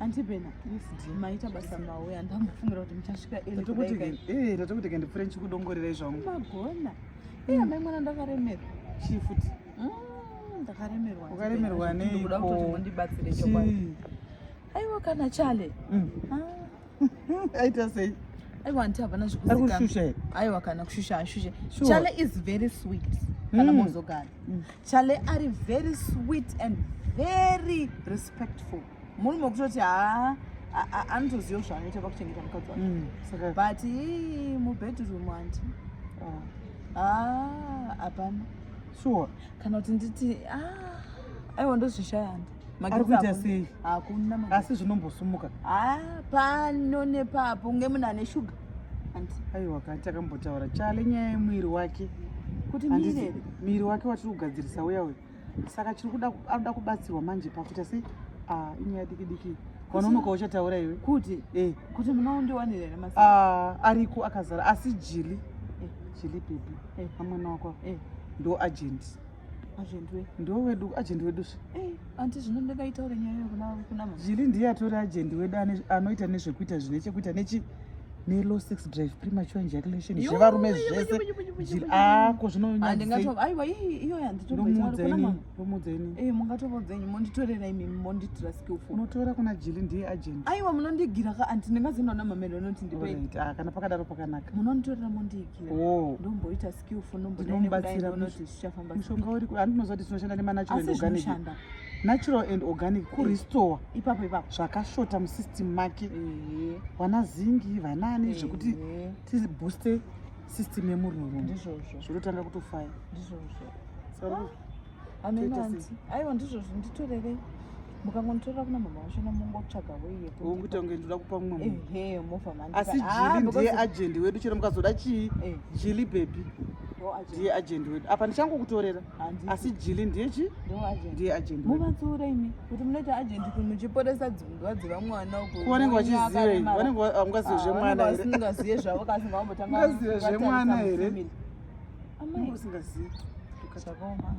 Auntie Bena, Yes, dear. maita basa mauya, ndambofungira kuti muchasvika early kudai kai. Ndatokuti ndipfure ndichikudongorera zvangu. Magona. Iya mai mwana ndakaremerwa. Chii futi? Ndakaremerwa. Ukaremerwa Auntie Bena, ndikuda kutoti neiko? mundibatsire chokwadi. Chii? Aiwa kana Chale. Ah, Aita sei? Aiwa auntie hapana Ari zvikuzikanwa. kushusha here? Aiwa kana kushusha ashushe. Sure. Chale is very sweet. Kana mozogara. Chale ari very sweet and very respectful. Murume wekutoti haa anotoziva zvaanoita pakuchengeta mukadzi wake. Saka But ii, mubedroom auntie. ah, Ah, hapana. sure. Kana kuti nditi ah, aiwa ndozvishaya auntie. Ari kuita sei? Hakuna magetsi. Asi zvinombosumuka. Ah, pano nepapo unge munhu ane shuga. Auntie. Aiwa kana takambotaura Chale nyaya yemwiri wake. Kuti Handiti, mirere. miri wake watiri kugadzirisa uya uya. Saka chiri kuda anoda kubatsirwa manje pakuita sei? Ah, inyaya diki diki. Wanonoka uchataura iwe. Kuti Eh. kuti munoundiwanira here masi? Ah, ariko akazara asi Jili. Eh. Jili baby. Eh. Amwana wako. Eh, Ndo agent. agent we. Ndo wedu agent wedu. zve. Eh, auntie zvino ndingaitaure nyaya iyo kuna mama. Jili ndiye atori agent wedu anoita nezvekuita zvine chekuita nechi nelow sex drive, premature ejaculation, Yo, zvevarume yo, zvese. yo, yo, yo, yo, Jili yo, yo. ako Handingato aiwa iyo handitomboitaura Ndomuudza kuna ini, mama. ndomuudza ini. Eh, mungatovaudza inyi monditorera imi mondiitira skillful. Unotora kuna Jili, ndiye agent. Aiwa munondigira ka auntie, ndingazoenda kuna mama unoti ndipei. Alright, ah, kana pakadaro pakanaka. Munonditorera mondiigira. Oh. Ndomboita skillful ndomboda Ndinomubatsira ndinoti zvichafamba sei. Mushonga uri handinoziva kuti tinoshanda nemanatural and Asi organic. zvinoshanda. Natural and organic kurestore Ipapo ipapo. zvakashota musystem make. Eh. Vana zingi, vanani zvekuti Eh, tibooste system yemurume. Ndizvozvo. Zvinotanga kutofaya. Ndizvozvo. Saka Ameno Toita sei? auntie. Aiwa ndizvozvo nditorerei. Mukangonditorera kuna mama vachona mongotsvaga way yekuti. Wokuita kunge ndoda kupa mumwe munhu. Ehe, movha mandipa. Asi Ah, Jili ndiye because- agent wedu chero mukazoda chii? Eh, Jili baby ndo agent. ndiye agent wedu. Apa ndichangokutorera. Handiti. Asi Jili ndiye chi? Ndo agent. Ndiye agent wedu. Muvatsiure imi kuti munoita agent kuti muchiporesa dzimba dzevamwana uko. Ko vanenge vachiziva iyi? Vanenge haungazive zvemwana here? Vasingazive zvavo kasi ngavambotanga Ungazive zvemwana here? Amai, Usingazivi. zvakaoma.